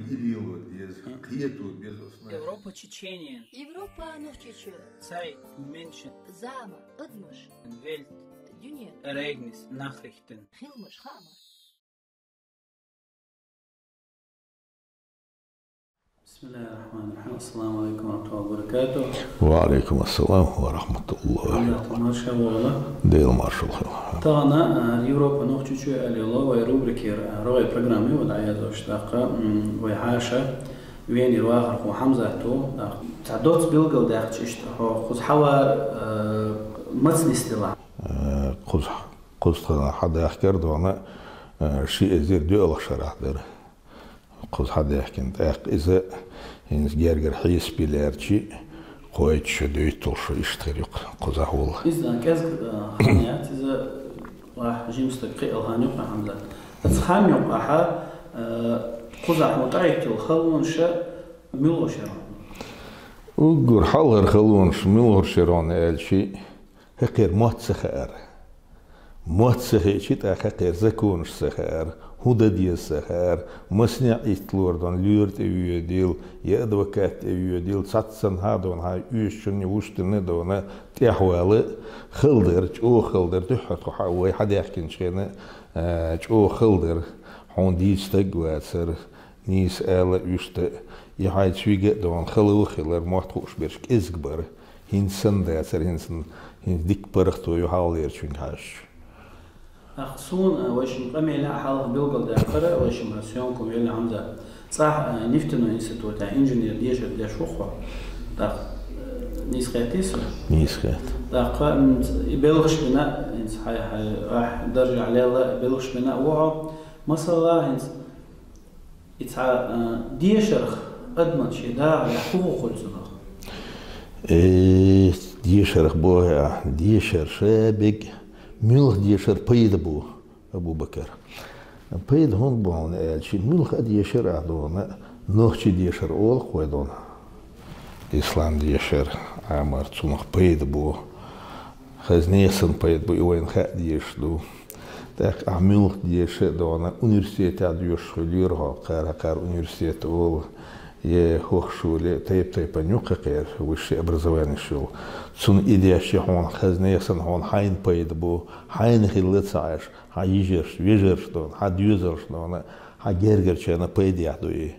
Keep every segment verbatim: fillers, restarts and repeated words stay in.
Лело деза, кхето беза оцу нахе. Европа Чечениен. Европа Нохчийчоь. Zeit, Menschen. Зама, адамаш. Welt. Дуьне. Ereignisse, Nachrichten. Хиламаш, хаамаш. بسم الله الرحمن الرحيم. السلام عليكم ورحمة الله وبركاته. وعليكم السلام ورحمة الله. Аллах марша вогӀийла. Дела маршалла хуьлда. Тахана, а, Европа Нохчийчоь аьлла йолу вай рубрикера, а, рогӀера программа ю вай дӀаяздеш, тӀаккха, м, вай хьаша Венера вахархо Хьамзат ву, тӀаккха цхьа доцца билгалдаьккхича иштта, хьо кхуза хьавар, а, маца нисделла? Э, кхуза, кхуза тхан хьадаьхкар дона, э, ши эзар доьалгӀа шарахь дара. Кхуза хьадаьхкина, тӀаккха иза хӀинца гергара хьесап йилча, кхойтта шо, доьтталгӀа шо иштта хир ю кхузахь волу. Иза кӀезиг, а, хан яц, иза ваха жима стаг кхиъна хан ю-кх, Хьамзат. Аса хан юкъахь, а, кхузахь хьуна тӀехӀиттина халонаш муьлха шерон? Уггар хьалхара халонаш муьлха шерон аьлча, хӀокхеран мотт ца хаьара. Мотт ца хиъча, тӀаккха хӀокхеран законаш ца хаьара, хӀун дан деза ца хаьара, масане Ӏитталора дона лоьра тӀе воьдийла, я адвокат тӀе воьдийла, цхьаццанхьа а дона хьайн оьшучунна, вуьшта дина а дона тӀаьхьавала хала дара, чӀогӀа хала дара, дуьххьара тхо хьа-, вай хьадаьхкинчу хенахь, а, чӀогӀа хала дара, хьуна дийца стаг а вацара, нийса ала а, вуьшта а, и хьайн цуьнга а дона хала а хилар, мотт хууш берш кӀезиг бара. ХӀинца санна дацара, хӀинца, хӀинца дикка паргӀато ю хьалхалерчуьнга хьаьжча. Ах, суна, а, вайшимма къамелехь хьалха билгалдаьккхира, вайшимма хӀара съёмка велла Хьамзат. ЦӀахь, а, нефтяной институтехь инженер дешар деш ву хьо. ТӀаккха, а, нийса хаьттий со? Нийса хаьтта. ТӀаккха, м, и белхаш бина, хӀинца хьай, хьай, ахь даржехь лелла белхаш бина а ву хьо. Масала, хӀинца И цхьа, а, дешарх адаман шен дахарехь хӀун гӀо хуьлу цунах? Э, дешарх боху ахь, дешар ша бега, муьлха дешар пайда бу, Абу-Бакар? Пайда хӀунда бу хьуна аьлча, муьлха а дешар ахь дона, нохчийн дешар олу-кх вай дона. Ислам дешар, Ӏамар, цунах пайда бу. Хазне санна пайда бу, и вайна хаа дешаш ду. ТӀаккха ахь муьлха деша а дона, университетехь доьшуш хуьлийла хьо, кхара-кхара университет олу, я хӀокху шуьла, тайп-тайпана ю-кх кхеран высшее образованеш йолу. Цунна и дешча хьуна хазне санна хьуна хьайна пайда бу, хьайна хилла ца Ӏаш, хьан йижаршна, вежаршна дона, хьан доьзалшна дона, хьан гергарчарна пайдехь ду и.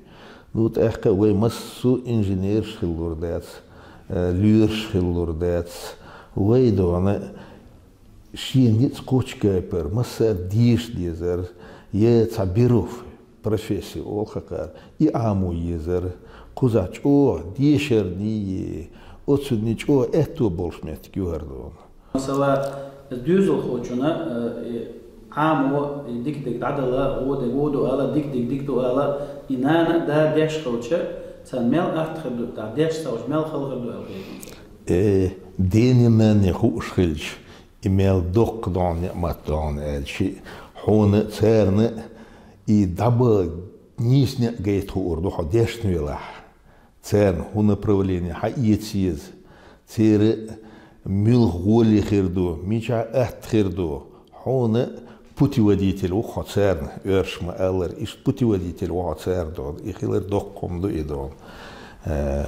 Ну, тӀаккха вай массо а инженераш хилалур дац, э, лоьраш хилалур дац. Вай дона шена ницкъ кхочу кепара, массара а деша дезар, я цхьа беруф, профессия олу-кх кхара, и Ӏамо езар, кхузахь чӀогӀа дешарний, оцунний чӀогӀа аьтто болуш меттиг ю хӀара дона. Масала, доьзалхочунна, э, и Ӏамо, и дика-дика дӀадала, вон де вон ду ала, дика-дика дика ду ала, и нана а, да а деш хилча, царна мел атта хир ду, тӀаккха деш ца хилча, мел хала хир ду аьлла хета хьуна? Э, дене-нанне хууш хилча, и мел доккха дона неӀмат дона аьлча, хьуна царна и дӀабан нийса некъ гайта хуур ду хьо дешна велахь. Царна хӀун направление хьаэца еза, церан муьлха гӀоли хир ду, мичахь атта хир ду, хьуна путеводитель ву хьо царна, оьрсаша ма-аллара, иштта путеводитель ву хьо царна дона, и хилар доккха хӀума ду и дона. Э,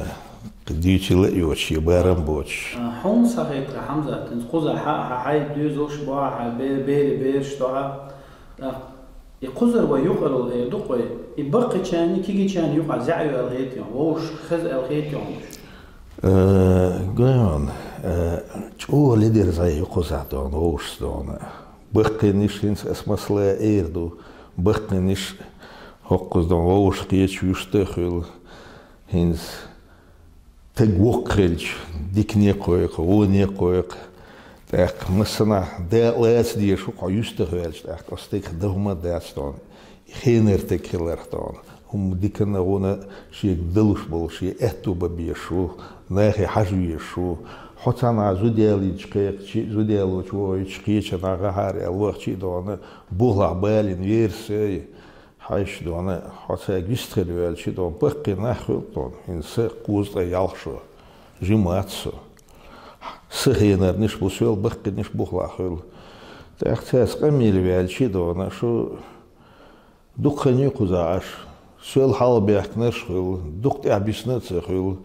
дуьйцийла а йоцуш, я барам боцуш. А, хьуна сан хетарехь, Хьамзат, хӀинца кхузахь хьан, хьан хьайн доьзалш бу хьан, хьан бе-, берийн бераш ду хьан, тӀаккха и кхузара вай юкъаралла эр ду-кх вай, и баккхийчарний, кегийчарний юкъахь зӀе ю аьлла хетий хьуна, вовшашка хеза аьлла хетий хьуна уьш? Э, гой хьуна, э, чӀогӀа ледара зӀе ю кхузахь дона, вовшашца дона. Баккхийнаш, хӀинца ас масала эр ду, баккхийнаш хӀокхуза дона вовшах кхеташ вуьшта а хуьлу, хӀинца стаг воккха хилча, дикане кхойкху, воне кхойкху. ТӀаккха массанхьа да лаца дезаш ву-кх хьо юьстах ваьлча, тӀаккха оцу стегах дан хӀума а дац дона. И хенара стаг хиларх дона. ХӀума диканна, гӀунна шега далуш болу, шен аьтто бан безаш ву, нахе хьажа везаш ву. Хьо цхьанхьа зуда ялийча кхайкхича, зуда ялочу вохуьйтуш кхечанхьа гӀахьара аьлла вахча а дона, бухахь балийна вер сой. Хьаьжча дона, хьо цаьрга вистхила ваьлча а дона, баккхий нах хуьлу дона, хӀинца кхузткъе ялх шо. Жима вац со. Сан хенарниш бу соьл, баккхийнаш бухахь хуьлу. ТӀаккха цаьрца къамел ваьлча а дона, шу дукха хан ю кхузахь Ӏаш, Соьл хьалха бехкнарш хуьлу, дукха тӀехь бисна а ца хуьлу.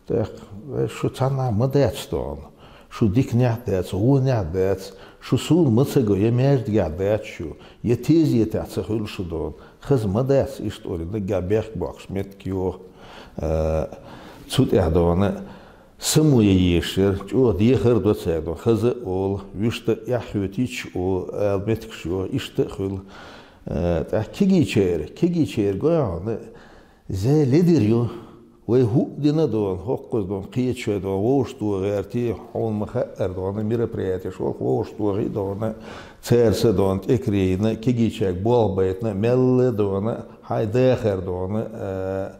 ТӀаккха, вай, шу цхьаннахь ма дац тхуна. Шу диканехь а дац, вонехь а дац. Шу суна ма ца го, я маьждигехь дац шу, я тезетехь ца хуьлу шу тхуна. Хаза ма дац иштта олий, наггахь бехк боккхуш меттиг йоху. Э, цу тӀехь тхуна само ян езаш яра, чӀогӀа дехар а до цаьрга, хаза а олу, вуьшта а эхь хьоьтуьйтуш а олу, ала меттигаш йоху, иштта а хуьлу. Э, тӀаккха кегийчеран, кегийчеран гой хьуна, зен ледира ю, вай хӀуъа дина а тхуна, хӀокхуза тхуна, кхечу шайн тхуна, вовшахтоха гӀертий, хьуна ма-хаъара тхуна, мероприятеш хӀокху вовшахтохий а тхуна, цаьрца а тхуна, тӀекарийна, кегийчаьрга болх байтина, мелла а тхуна, хьайн дахар тхуна, э,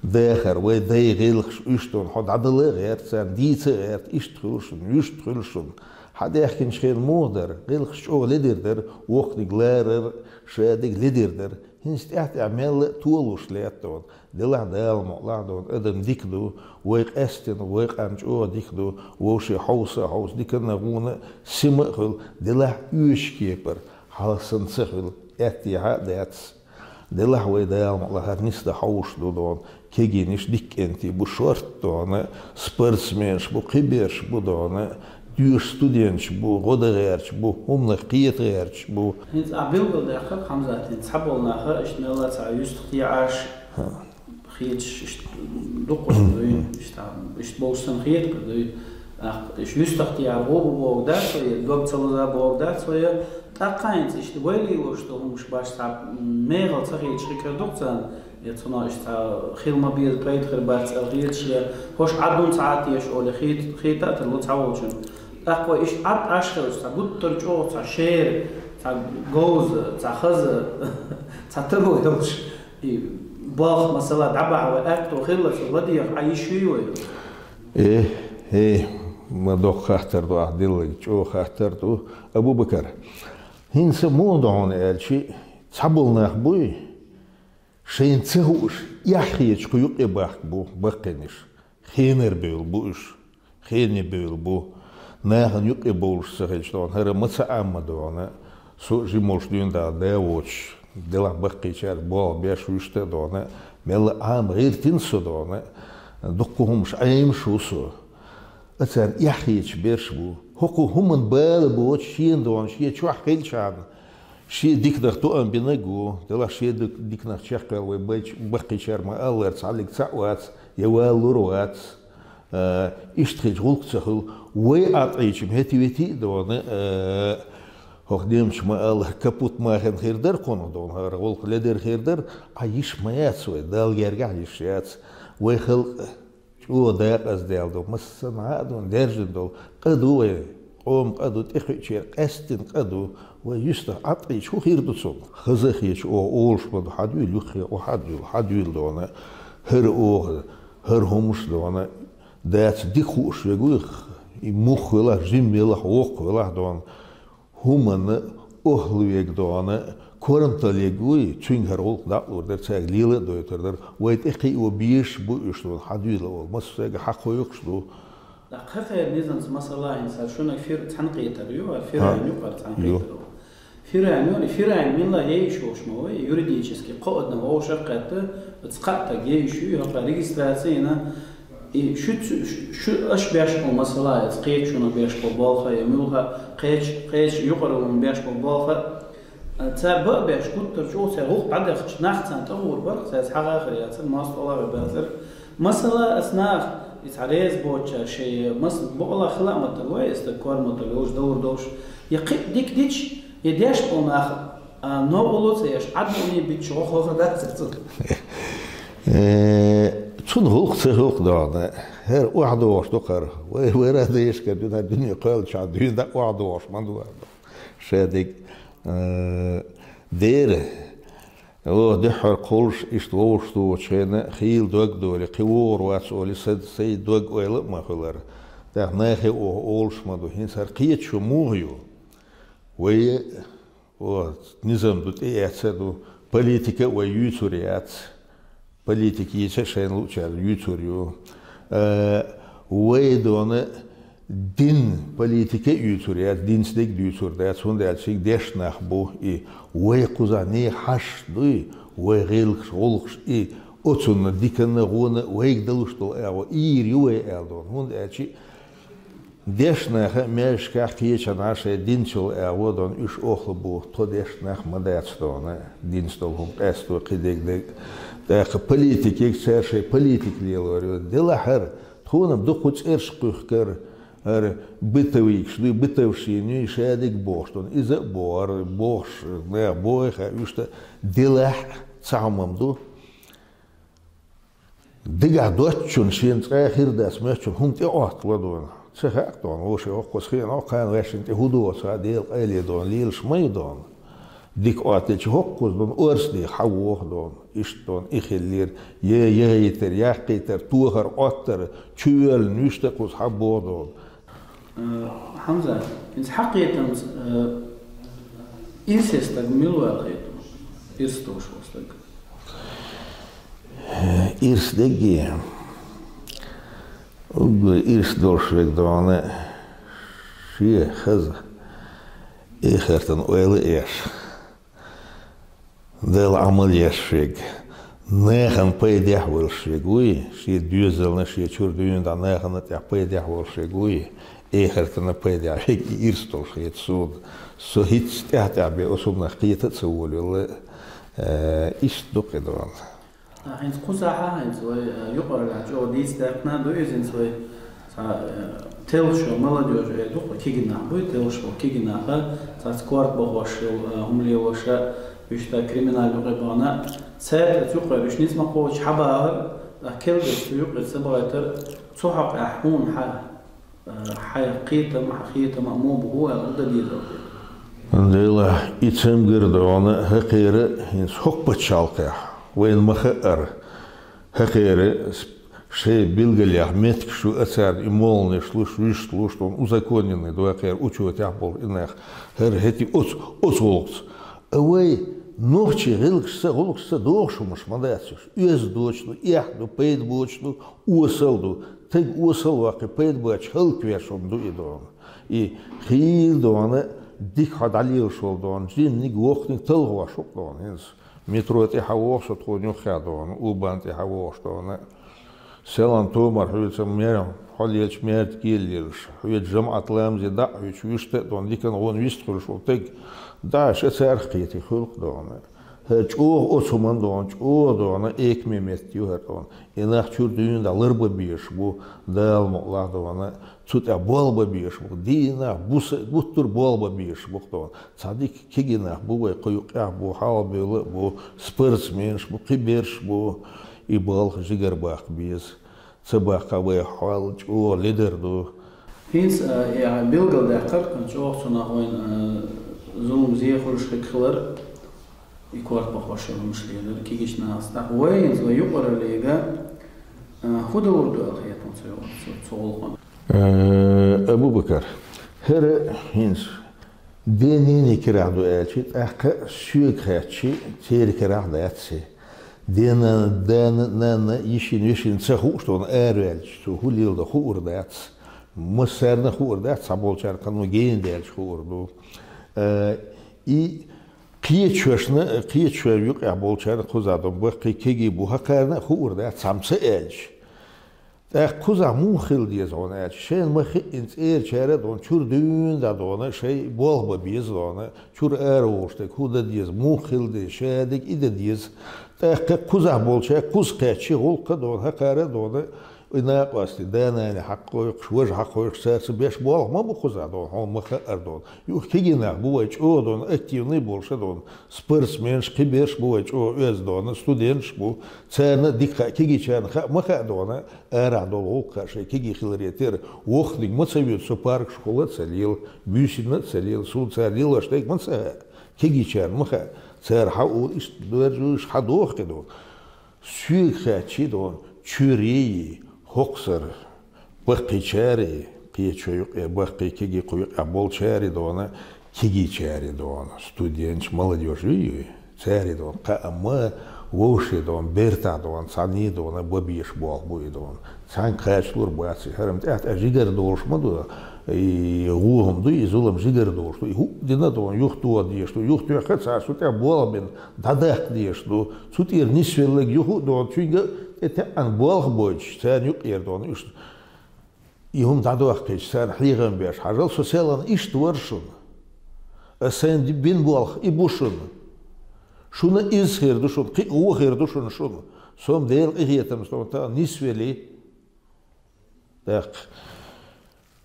дахар, вай дай гӀиллакхаш уьш тхуна, хьо дӀадала а гӀерта царна, дийца а гӀерта, иштта хуьлу шуна, вуьшта хуьлу шуна. Хьан даьхкинчу хенахь муха дара, гӀиллакхаш чӀогӀа ледира дара, воккханиг ларар, шадерг ледира дара. ХӀинца тӀаьхь-тӀаьхьа мелла а толуш лаьтта тхуна. Делахь Дала мукъ лахь тхуна, адам дика ду, вай къаьстина, вай къам чӀогӀа дика ду, вовшийн хьовса а хьовса, диканна а, гӀуна а, сима а хуьлу, делахь оьшучу кепара, хьалха санна ца хуьлу, аьттехьа а дац. Делахь вай Дала мукъ лахь, хӀара нисдан хьовсуш ду тхуна, кегийнаш дика кӀентий бу, шортта тхуна, спортсменаш бу, кхиберш бу тхуна, доьшуш студенташ бу, гӀо дан гӀерташ бу, хӀуманах кхета гӀерташ бу. ХӀинца ахь билгалдаьккхира, Хьамзат, хӀинца цхьаболу наха иштта мелла а цхьа юьстах теӀаш, хеташ иштта дуккха дуй, иштта, иштта болуш санна хетар дуй. ТӀаккха иштта юьстах теӀар гӀо бу бохург дац вай, дог ца лоза бохург дац вай. ТӀаккха хӀинца иштта вай лелош долу хӀумаш башха цхьа мехала ца хеташ хир ду-кх царна, я цунах иштта цхьа хила ма-безза пайда хир бац аьлла хеташ, я хӀорш Ӏадда цхьа а тешаш олий хета, хета а тарло цхьаволчунна. ТӀаккха вай иштта Ӏад Ӏаш хилча, цхьа гуттар а чӀогӀа цхьа шера, цхьа говза, цхьа хаза, цхьа таро йолуш, и болх, масала, дӀабахьа вай аьтто хилла, цу ладегӀа Ӏан йиш юй вай? Э, э, ма доккха хаттар ду ахь дилларг, чӀогӀа хаттар ду, Абу-Бакар. ХӀинца муха ду хьуна аьлча, цхьаболу нах буй, шайна ца хууш, эхь хеташ кху юккъе бахка бу баккхийнаш. Хенара бевлла бу уьш, хене бевлла бу. Нахана юккъе бовлуш ца хилча тхуна, хӀара ма ца Ӏамма тхуна, со а жима волуш дуьйна Дала да воцуш, делахь баккхийчаьрга болх беш вуьшта а тхуна, мелла а Ӏама гӀиртина со тхуна, дуккха хӀумаш Ӏемаш ву со. Ткъа царна эхь хеташ берш бу. ХӀокху хӀуманна бала боцуш шена тхуна, шен чохь хилчахьана, шен диканах тоам бинарг ву, делахь шен дик-, диканах чекхъяла вай байчу баккхийчара ма-аллара, цхьаллиг цхьаъ вац, я валлур вац. А, иштта хилча гӀуллакх ца хуьлу. Вай Ӏад Ӏийча-м хӀетте-ветте а тхуна, а, хӀокху немцаша ма-аллара, капут махен хир дара кхунах тхуна, хӀара гӀуллакх ледара хир дара, Ӏан йиш ма яц вай, Далла гергахь йиш яц. Вай халкъ чӀогӀа декъаздаьлла ду, массанхьа а ду, даьржина долу къа ду вай, къоман къа ду, тӀекхуьучеран къаьсттина къа ду, вай юьстах Ӏад Ӏийча хӀун хир ду цунах? Хаза а хеташ оха олуш ма ду, хьан дуьйла юххе, оха хьан дуьйла, хьан дуьйла тхуна, хӀара оха, хӀара хӀумаш а тхуна, дацахь дика хууш верг вуй, и мух велахь, жима велахь, воккха велахь тхуна, хӀуманна охьалуьйг тхуна, корматаллиг вуй, цуьнга хӀара гӀуллакх дӀа а лур дара, цаьрга лела а дойтур дара. Вай тӀе кхио безаш бу уьш тхуна, хьан дуьйла олу, массо а стеган хьакхойкхуш ду. Ткъа кхин кхеран низамца, масала, хӀинца хӀара шуна фир-, цхьаьнакхетар ю, хӀара фиран ю, хӀара цхьаьнакхетар ву. Фиран ю, фиран милла ейш йолуш ма вай, юридически кхо адам вовшах а кхетта, оцу кхаа таг ейш ю, хӀокху регистрацина, И шу ц-, шу, шу аша беш болу масала, я кхечунна беш болу болх, я муьлхха кхечу, кхечу юкъараллина беш болу болх, цара бан а беш, гуттар а чӀогӀа цара гӀуллакх дӀадахча, нах царна тӀе гӀур бара, цаьрца хьагӀахар яцара, мостагӀалла а бацара. Масала, ас нах, и цхьа реза боцучара шайн, мас-, бакъалла хила а ма тарло, и стаг корматалла йолуш, довр долуш. Я кхин а дика дича, я деш болу нах, а, новкъарло ца еш, Ӏадмуний бичча гӀо хоху дац цунна. Э, цунна гӀуллакх ца хилкх дона, хӀара охьадогӀуш ду кхара. Вай, вай радешка дуьйна, дуьне кхоьллачхьа дуьйна охьадогӀуш ма ду аьлла. Шадерг, э, дера, о, дуьххьара кхуллуш, иштта вовшахтухучу хенахь, хийла дог долий, кхин вогӀур вац олий, са-, сайн дог-ойла а ма хуьлура. ТӀаккха нахе оха олуш ма ду, хӀинца хӀара кхеташ шу муха ю? Вай, о, низам ду, тӀеэцар ду, политика а вай юьйцур яц. Политика йийца шайна луучара юьйцур ю. Э, вай дона дин политика а юьйцур яц, динца дерг а дуьйцур дац, хӀунда аьлча цига дешна нах бу и. Вай кхузахь нехан хьашт дуй, Вай гӀиллакхаш, гӀулакхаш и оцунна диканна, гӀонна вайга далуш долу агӀо ира ю вай аьлла дона. ХӀунда аьлча дешна наха маьждигашкахь кхечанхьа шайн динца йолу агӀо дона, уьш охьла бу, тхо дешна нах ма дац дона, динца долу хӀума къасто кхидерг дерг. ТӀаккха политикега цара шайн политика лелор ю. Делахь хӀара, тхуна-м дукха цӀераш кхуьхкара, хӀара бытовикаш дуй, бытовщина юй, шадерг бохуш дона. Иза а боху, хӀара бохуш, наха бохий хаьа, уьш дан делахь а цхьа хӀума-м ду. Дагахь доцчунна, шена цкъа а хир дац моьттучунна хӀума тӀеӀоттало дона. Ца хаьа дона, вовшийн хӀокхуза хиъна кхана ваьшшина тӀе хӀун доцу а Делан къайле дона, лелаш ма ю дона. Дика Ӏоттича хӀокхуза дона, орца деха хьан воху дона. Иштта дона, и хиллера, е яхийтар, яккхийтар, тохар, Ӏоттар, чувоьллина вуьшта кхуза хьан боху дона. Э, Хьамза, хӀинца хьан кхетамца, э, ирсе стаг мила ваьлла хета? Ирс долуш волу стаг. Ирс дегги. Уггар ирс долуш верг дона, шен хаза эхартан ойла а еш, Далла Ӏамал еш верг, нахана пайдехь волуш верг вуй, шен доьзална, шен чуьра дуьйна дӀа нахана тӀехь пайдехь волуш верг вуй, эхартана пайдехь верг и ирс долуш хета суна. Со хӀинцца тӀаьхь-тӀаьхь бен оцуннах кхета а ца волавелла, э, иштта ду-кх и дона. А, хӀинца кхузахь а, хӀинца вай, э, юкъараллехь чӀогӀа дийца даьккхина а ду иза, хӀинца вай цхьа, э, теллаш йолу молодёжь эр ду-кх, кегий нах буй, теллаш болу кегий нах а, цхьацца корта бахош йолу, э, хӀума лелош а, уьш дан криминал юкъе бахана. Цаьрца юкъера уьш ницкъ ма кхочуш хьабахар, ткъа керла дерг цу юкъера ца бахийтар, цу хьокъехь хьуна хьан Э, хьайн кхетам, хьан кхетам а муха бу аьлла, хӀун дан деза вай? Делахь, и цамгар дона, хӀокхеран хӀинца хӀокху пачхьалкхехь, вайна ма-хаъара, хӀокхеран с-, шайн билгалъяьхна меттигаш ю, а царна и молланаш луш, вуьшта луш, дона узаконенный ду хӀокхеран учётехь болу и нах, хӀара хӀетте оцу, оцу гӀуллакхца. А вай нохчийн гӀиллакхашца, гӀуллакхашца догӀуш хӀуманаш ма дац уьш. Оьзда доцуш ду, эхь ду, пайда боцуш ду, осал ду. Стаг осал ваккхий, пайда боцуш хӀаллаквеш хӀума ду и дона. И хийла дона, дика хьо дӀалелаш волу дона, жиманиг, воккханиг талхош хӀума дона. ХӀинца метро тӀе хьан воху со тхуна юххехь дона, у-бан тӀе хьан вохуш дона. Селан томар хьоьца мер, хьо лелча мерта кийла лелаш. Хьоьца жамаӀат ламазе дӀа а хьуьйцуш, вуьшта а дона, дикан гӀона вист хуьлуш волу стаг дӀа а ша царах кхетий хуьлу-кх дона. ХӀара чӀогӀа оцу хӀуманна дона, чӀогӀа дона, экаме метта ю хӀара дона. И нах чуьра дуьйна дӀа ларба безаш бу, Дала мукъалахь дона, цу тӀехь болх бан безаш бу, дийнахь, буса, гуттар а болх бан безаш бу-кх дона. Цхьа дика кегий нах бу вай, кху юкъехь бу, хьалхабевлла а бу, спортсменаш бу, кхиберш бу, и болх жигара баккха беза. Ца баккхахь, вай хьол чӀогӀа ледар ду. ХӀинца, а, и билгалдаьккхира, чӀогӀа цунах вайна, а, зулам зе хуьлуш хилар, и корта бахош йолу хӀуманаш лелар кегийчу нахаца. ТӀаккха вай хӀинца вай юкъараллега, а, хӀун далур ду аьлла хета хьуна цу, цу, цу гӀуллакхана? Э, Абу-Бакар, хӀара хӀинца ден-ненан карахь ду аьлча, тӀаккха соьга хаьттича, церан карахь дац и. Ден-нана, дана, нанна, йишина, вешина ца хууш дона араваьлча, цо хӀун леладо хуур дац. Массарна а хуур дац, цхьаболчарна кхано гена даьлча хуур ду. Э, и кхечу шайна, кхечу шайн юкъехь болчарна кхузахь дона баккхий, кегий бу, хӀокхарна а хуур дац, цхьамма ца аьлча. ТӀаккха кхузахь муха хила деза хьуна аьлча, шайна ма-хиъина цӀерачара а дона, чуьра дуьйна дӀа дона, шайн болх бан беза дона, чуьра аравогӀуш дерг хӀун дан деза, муха хила деза, шадерг и дан деза. ТӀаккха кхузахь болчара кхуза кхаьчча, гӀуллакх а дона, хӀокхара а дона, и накъостий, да-нана хьакхойкхуш, важа хьакхойкхуш, цаьрца беш болх ма бу кхузахь дона, хьуна ма-хаъара дона. Юха кегий нах бу вай чӀогӀа дона, активный болуш а дона, спортсменаш, кхиберш бу вай чӀогӀа оьзда дона, студенташ бу, царна а дика хаьа, кегийчарна хаьа ма-хаьа дона, арахь долу гӀуллакх хаьа шайн кегий хиларе терра. Воккханиг ма ца воьду, со паркашкахула а ца лела, буьйсанна а ца лела, суна цара лелош дерг ма ца хаьа, кегийчарна ма хаьа. Цара хьан у иштта доьржуш, хьан доху кхидо. Соьга хаьттича дона, чуьра йий, хӀокху сара, баккхийчарий, кхечу шайн юкъе баккхий, кегий, кху юкъехь болчарий дона, кегийчарий дона, студенташ, молодёжь юй, юй. Царий дона, кхаамма, Вовше дона, бертахь дона, цхьанне дона, бан безаш болх бу и дона. Цхьаьнга кхачалур бац и, хӀара-м тӀаьхьа-тӀаьхьа жигара долуш ма ду, и гӀо хӀума ду, и зулам жигара долуш ду, и хӀуъа дина дона, юхатоха дезаш ду, юхатоьххе цара цу тӀехь болх бина, дӀадаккха дезаш ду, цу тӀера нисвелларг юха а дона, цуьнга а тӀе таьӀна болх бойтуш, царна юкъера дона, уьш И хӀума дӀадохкийча, царна хьехам беш, хьажал, со селхана иштта вара шуна. Ас сайна ди-, бина болх и бу шуна. Шуна иза хир ду шуна, кхин а вон хир ду шуна шуна. Со-м Делан къинхетамца дона, тахана нисвели. ТӀаккха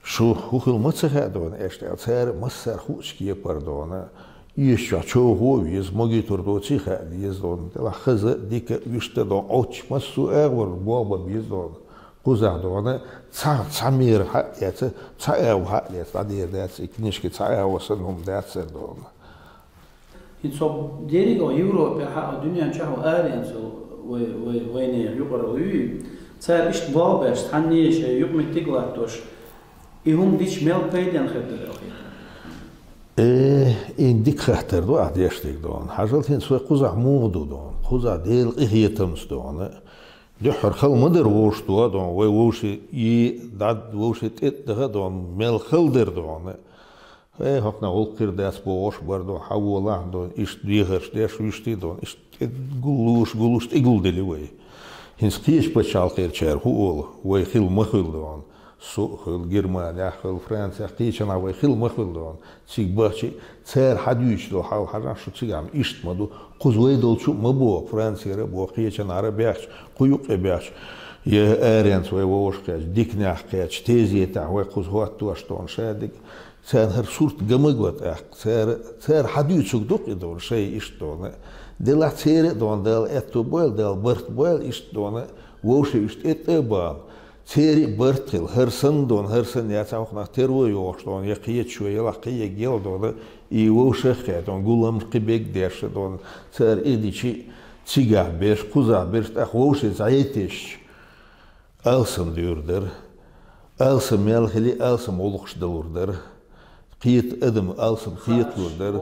шу хӀу хила ма ца хаьа дона, аьшта аьлла, цара массара хуучу кепара дона. Эшачохь човхо а веза, могуьйтур доций а хаа деза дона. Делахь хаза а, дика а, вуьшта а дона, Ӏоттачу массо а агӀор болх бан беза дона. Кхузахь дона, цхьа, цхьа мера хьа а эца, цхьа агӀо хьа а эца, дӀадер дац, и книжка цхьа агӀо санна хӀума дац цара дона. ХӀинца со дерриг а Европе хьа а, дуьнен чохь а аренца вай, вай, вайнехан юкъара вуьй. Цара иштта болх беш, цхьанне а шайн юкъаметтиг а латтош, и хӀума дича мел пайденна хир дара аьлла хета? Э, и дика хаттар ду ахь деш дерг дона. Хьажал, хӀинца вай кхузахь муха ду дона? Кхузахь Делан къинхетамца дона. Дуьххьара хала ма дара вовшашна дона, вай вовшийн, дӀа вовшийн тӀе а даха дона, мел хала дара дона. Э, хӀокхунах гӀуллакх хир дац бохуш бара дона, хьан волахь дона, иштта дехарш деш, вуьшта а дона, иштта тӀе гуллуш, гуллуш, тӀе гулделла вай. ХӀинца кхечу пачхьалкхерчара хӀу олу, вай хила ма хуьлу дона. Со а хуьлу, Германехь хуьлу, Францехь, кхечанхьа вай хила ма хуьлу дона. Цига бахча, цара хьадуьйцуш долу хьал хьажахь, шу цигахь-м иштта ма ду. Кхуза вай долчу а ма боху, Францера а боху, кхечанхьара а баьхча, кху юккъе баьхча, я аренца вай вовшах кхаьчча, диканехь кхаьчча, тезетехь вай кхуза хӀоттош дона ша дика. Царна хӀара сурт ган ма го тӀаккха. Цара, цара хьадуьйцург ду-кх и дона, шайн иштта дона. Делахь церан а дона, Дала аьтто бойла, Дала барт бойла иштта дона, вовшийн уьш тӀе а тӀе а бала. Церан а барт хила, хӀара санна дона, хӀара санна яц хӀокхунах тера а йохуш дона, я кхечу шо, ялахь кхин а гел дона, и вовшах а кхетта дона, гуламаш кхин бегдеш а дона, цара и дичи цигахь берш, кхузахь берш, тӀаккха вовшийн зӀе тесча, алсам дуьйр дара. Алсам мел хили, алсам гӀуллакхаш далур дара. Кхета адам алсам кхеталур дара.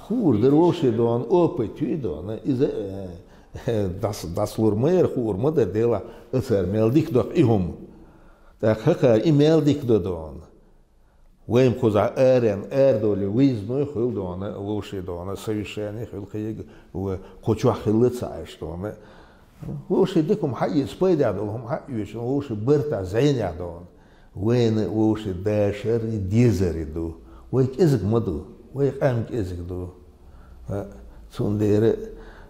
Хуур дара вовшийн дона, опыт юй дона. Иза, э, дас-, дасалур ма яра, хуур ма дара, делахь а цара мел дика доккху и хӀума. ТӀаккха хӀокхара и мел дика до дона. Вайн кхузахь аренна, арадовлий выездной хуьлу дона, вовшийн дона, совещание хуьлу кхин а, ва кху чохь хилла ца Ӏаш дона. Вовшийн дика хӀума хьаэца, пайдехь долу хӀума хьаоьцуш, вовшийн бартахь, зӀенехь дона. Вайна вовшийн дашар а, дезар а ду. Вай кӀезиг ма ду, вай къам кӀезиг ду. А, цундела,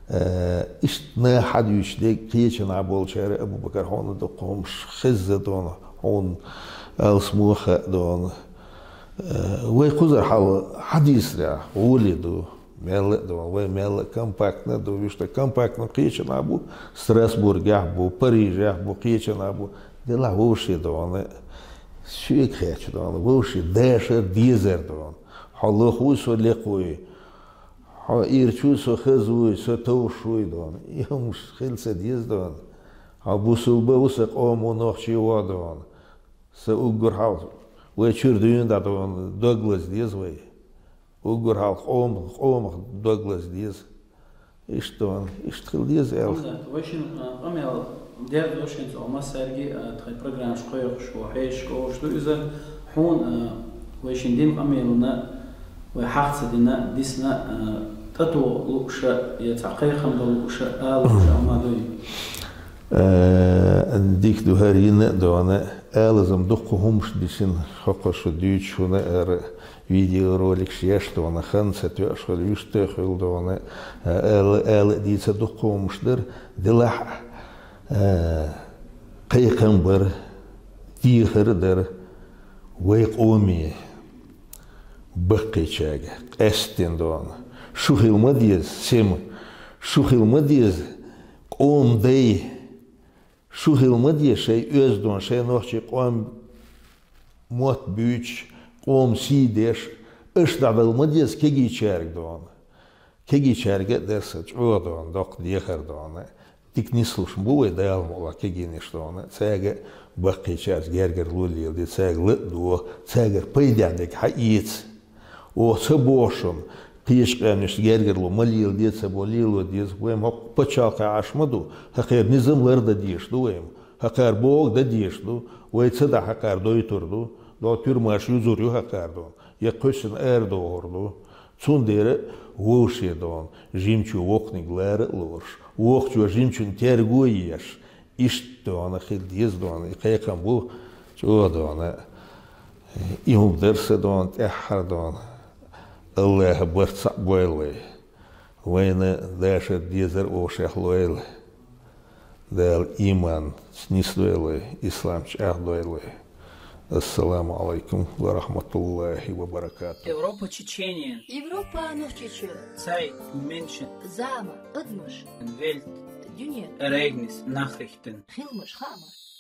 э, иштта наха хьадуьйцуш дерг кхечанхьа болчара, Абу-Бакар, хьуна дуккха хӀумаш хезна дона, хьуна алсамо а хаьа дона. Э, вай кхузара хьал хьадийцарехь, гӀоле ду, мелла а дона, вай мелла а компактно а ду, вуьшта компактно кхечанхьа бу, Страсбургехь бу, Парижехь бу, кхечанхьа бу, делахь вовшийн дона, соьга хаьттича дона, вовшийн дашар, дезар дона. Хьо лохуй, со лекхуй, хьо ирчуй, со хазуй, со товшуй дона. И хӀумаш хила ца деза дона. Хьо бусулба ву, сан къомо нохчи ву дона. Сан уггар хьалха вай чуьра дуьйна дӀа дона, дог лаза деза вай. Уггар хьалха къома-, къомах дог лаза деза. Иштта дона, иштта хила деза аьлла. Хьамзат, вай шина, а, къамел дерг ду шуна цо массаьрга, а, тхайн программаш кхойкхуш ву, хьешашка олуш ду иза. Хьуна, а, вай шина дина къамелана, вай хьаха ца дина, дисна, а, тӀетоха лууш а, я цхьа кхайкхам бан лууш а, ала лууш а хӀума дуй? Э, дика ду хӀара йина а дона, алазам дуккха хӀумаш дисина, хӀокхо шу дуьйцуш хӀуна ара. Видеороликаш еш дона, хан ца тоьуш хуьлу, вуьшта а хуьлу дона, ала, ала а дийца дуккха хӀумаш дара, делахь а, э, кхайкхам бара, дехар а дара вай къоме, баккхийчаьрга, къаьсттина дона. Шу хила ма деза сема, шу хила ма деза къоман дай. Шу хила ма де шайн оьзда дона, шайн нохчийн къоман мотт буьйцуш, къоман сий деш, аша дӀадала ма деза кегийчаьрга дона. Кегийчаьрга а дара сан чӀогӀа дона, доккха дехар дона. Дика нислуш ма бу вай, Дала мукъалахь, кегийнаш дона. Цаьрга а баккхийчаьрца гергарло леладе, цаьрга ла а до, цаьргара пайдехь дерг хьаэца. Оха ца боху шуна, Кхечу къаьмнашна гергарло ма леладе, ца бо лело деза. Вайна хӀокху пачхьалкхе Ӏаш ма ду, хӀокхеран низам лардан дезаш ду вайна, хӀокхара бохург дан дезаш ду, вай ца дахь хӀокхара дойтур ду, дона туьрмаш юзур ю хӀокхара дона, я кхоьссина арадохур ду. Цундела вовше дона жимачо воккханиг лара а лоруш, воккхачо жимачун терго а еш, иштта дона хила деза дона, и кхайкхам бу чӀогӀа дона. И хӀума дара сан дона, тӀаьххьара дона. АллахӀа барт цхьаъ бойла вай. Вайна дашар, дезар вовшех лойла. Дала иман нисдойла вай, ислам чӀагӀдойла вай. Ассаламу Ӏалайкум ва рахьматуллахӀи ва баракатухӀ. Европа Чечения. Европа Нохчийчоь. Цай, Мюнхен. Зама, адамаш. Вельт. Дуьне. Эрейгнис, нахрихтин. Хиламаш, хаамаш.